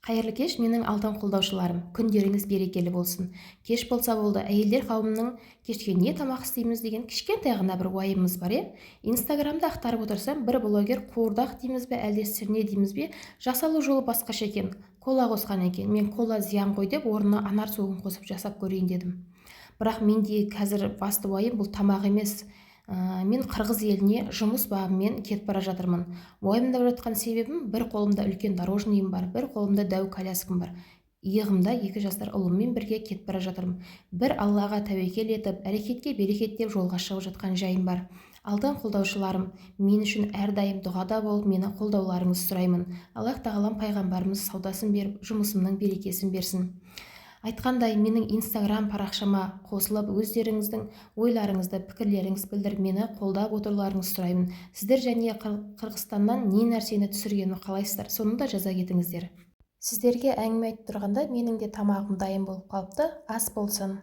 Қайырлы кеш, менің алтын қолдаушыларым! Күндеріңіз берекелі болсын! Кеш болса болды, әйелдер қауымының кешке не тамақ істейміз деген кішкентай ғана бір уайымымыз бар, иә. Инстаграмда ақтарып отырсам, бір блогер қуырдақ дейміз бе, әлде сірне дейміз бе, жасалу жолы басқаша екен, кола қосқан екен. Мен кола зиян ғой деп, орнына анар суын қосып жасап көрейін дедім. Бірақ менде қазір басты уайым бұл тамақ емес. Мен қырғыз еліне жұмыс бабымен кетіп бара жатырмын. Уайымдап жатқан себебім: бір қолымда үлкен дорожныйым бар, бір қолымда дәу коляскам бар, иығымда 2 жасар ұлыммен бірге кетіп бара жатырмын. Бір Аллаға тәуекел етіп, әрекетке берекет деп жолға шығып жатқан жайым бар. Алтын қолдаушыларым, мен үшін әрдайым дұғада болып, мені қолдауларыңызды сұраймын. Аллах тағалам пайғамбарымыз саудасын беріп, жұмысымның берекесін берсін. Айтқандай, менің Инстаграм парақшама қосылып, өздеріңіздің ойларыңызды, пікірлеріңізді білдіріп, мені қолдап отыруларыңызды сұраймын. Сіздер және Қырғызстаннан не нәрсені түсіргенімді қалайсыздар, соны да жаза кетіңіздер. Сіздерге әңгіме айтып тұрғанда, менің де тамағым дайын болып қалыпты. Ас болсын!